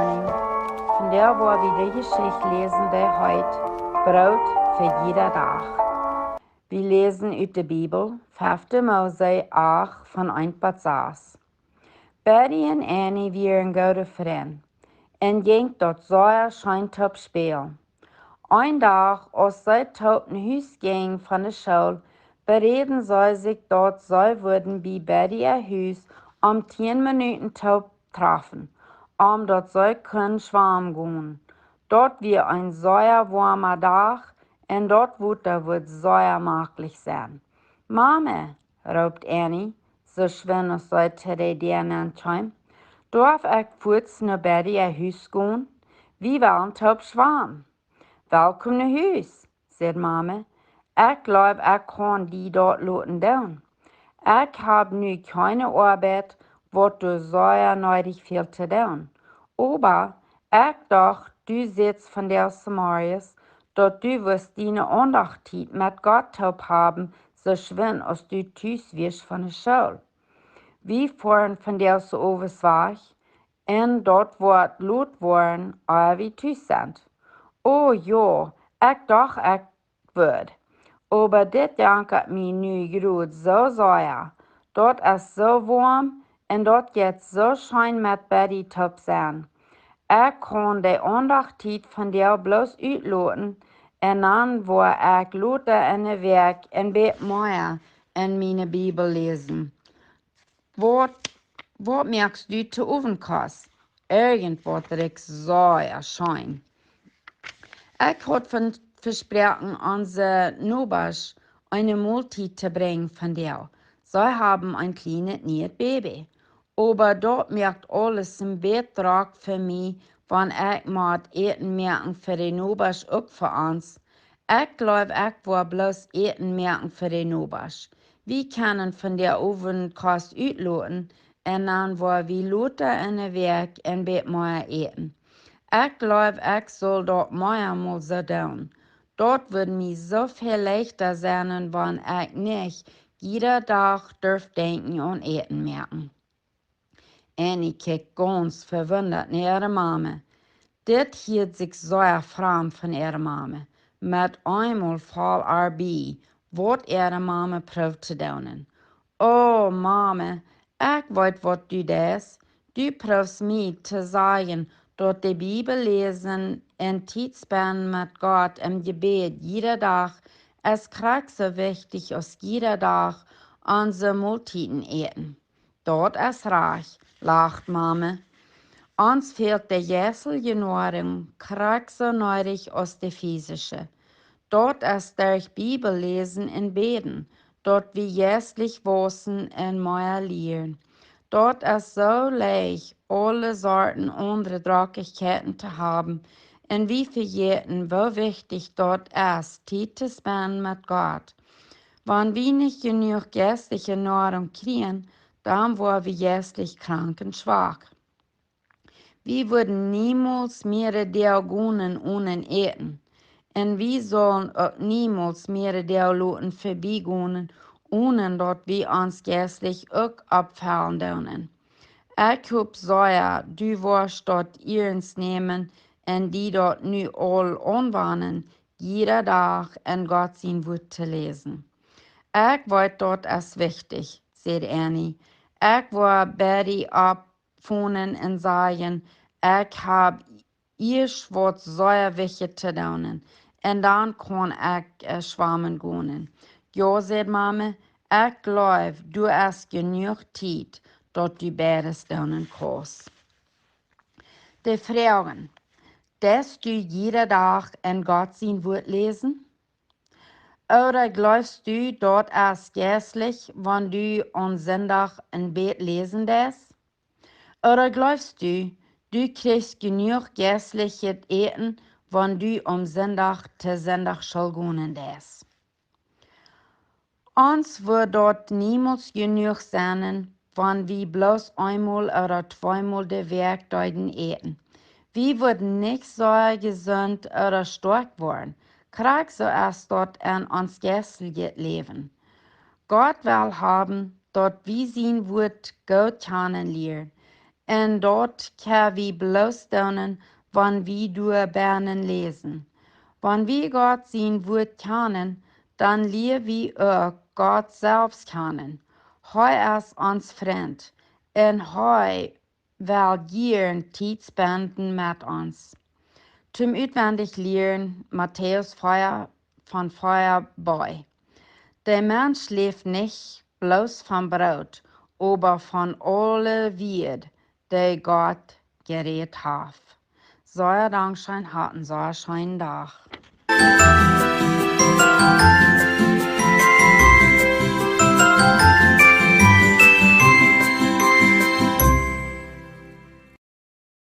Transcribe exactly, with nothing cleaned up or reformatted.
Morning. Vondoag woa wie de Jeschicht läsen, dee heet Broot fa jieda Dach. Wie läsen ut de Bibel, fefte Mose acht von eent bat sas. Betty un Annie wieren goode Frind un jinkj daut sea scheen toop spälen. Een Dach, aus see toop no Hus jinjen von de School, beräden see sikj, daut see wudden bie Betty äa Hus om tieen Minuten toop trafen, om daut see kunnen schwamen gonen. Daut wia een sea woama Dach un daut Wota wudd sea maklich sennen. Mame, roopt Annie, soo schwind aus see to de Däa nenn kjeem, doaf ekj fuaz no Betty äa Hus gonen? Wie wellen toop schwamen. Welkom no Hus, säd Mame. Ekj jleew, ekj kaun die daut loten doonen. Ekj hab nu kjeene Oabeit, waut doa sea needich fält to doonen. Oba ekj docht, du sätst vondoag zemorjes, daut du wurscht diene Aundachtstiet met Gott toop haben, soo schwind aus du tus wiescht von de School. Wie foaren vondoag soo owes wajch, un daut woat lot woaren, ea wie tus sent. O jo, ekj docht, ekj wudd. Oba dit jankat mie nu jrod soo sea. Daut es soo woam un daut jeit soo scheen met Betty toop sennen. Ekj kaun de Aundachtstiet vondoag bloos utloten un dan woa ekj lota enne Wäakj een bät mea en miene Bibel läsen. Waut, waut moakst du to Owentkost? Irjentwaut rikjt sea scheen. Ekj haud von, vesproaken, onse Nobasch eene Moltiet to brinjen vondoag. See haben een kjlienet nieet Baby. Oba daut moakt aules een bät drock fa mie, wan ekj mott Äten moaken fa de Nobasch uk fa ons. Ekj jleew, ekj woa bloos Äten moaken fa de Nobasch. Wie kjennen vondoag Owentkost utloten un dan woa wie lota enne Wäakj een bät mea äten. Ekj jleew, ekj saul daut meamol soo doonen. Daut wudd mie soo väl leichta sennen, wan ekj nich jieda Dach durf denkjen aun Äten moaken. Annie kjikjt gaunz vewundat no äare Mame. Dit hieed sikj sea framd von äare Mame. Met eemol foll ar bie, waut äare Mame proowd to doonen. O Mame, ekj weet, waut du deist. Du proowst mie to sajen, daut de Bibel läsen un Tiet spenden met Gott em Jebäd jieda Dach es krakjt soo wichtich aus jieda Dach onse Moltieten äten. Daut es rajcht, lacht Mame. Ons fält de jeistelje Noarunk krakjt soo needich aus de fisische. Daut es derch Bibel läsen un bäden, daut wie jeistlich wausen un mea lieren. Daut es soo leicht, aule Sorten aundre Drockichkjeiten to haben, un wie vejäten, woo wichtich daut es, Tiet to spenden met Gott. Wan wie nich jenuach jeistliche Noarunk kjrieen, dan woa wie jeistlich krank un schwak. Wie wudden niemols mea Doag gonen onen Äten. Un wie sullen uk niemols mea Doag loten verbiegonen, onen daut wie ons jeistlich uk oppfellen doonen. Ekj hop sea, du woascht daut ernst nämen un die daut nu aul aunwanen, jieda Dach en Gott sien Wuat to läsen. Ekj weet, daut es wichtich, säd Annie. Ekj woa Betty oppfonen un sajen, ekj hab ieescht waut sea wichtjet to doonen, un dan kaun ekj, äh, schwamen gonen. Jo, säd Mame, ekj jleew, doa es jenuach Tiet, daut du beides doonen kaust. De Froagen. Deist du jieda Dach en Gott sien Wuat läsen? Ooda jleefst du, daut es jeistlich, wan du aum Sindach een bät läsen deist? Ooda jleefst du, du kjrichst jenuach jeistlichet Äten, wan du aum Sindach to Sindachschool gonen deist? Ons wudd daut niemols jenuach sennen, wan wie bloos eemol ooda tweemol de Wäakj deeden äten. Wie wudden nich soo jesunt ooda stoakj woaren. Krakjt soo es daut en ons jeistlichet Läwen. Gott well haben, daut wie sien Wuat goot kjanen lieren. Un daut kjenn wie bloos doonen, wan wie doa bennen läsen. Wan wie Gott sien Wuat kjanen, dan lia wie uk Gott selfst kjanen. Hee es ons Frint un hee well jieren Tiet spenden met ons. Toom utwendich lieren Matäus vea von vea bie. De Mensch läft nich bloos von Broot, oba von aule Wieed, dee Gott jerät haft. Sea dankscheen, habt een sea scheenen Dach.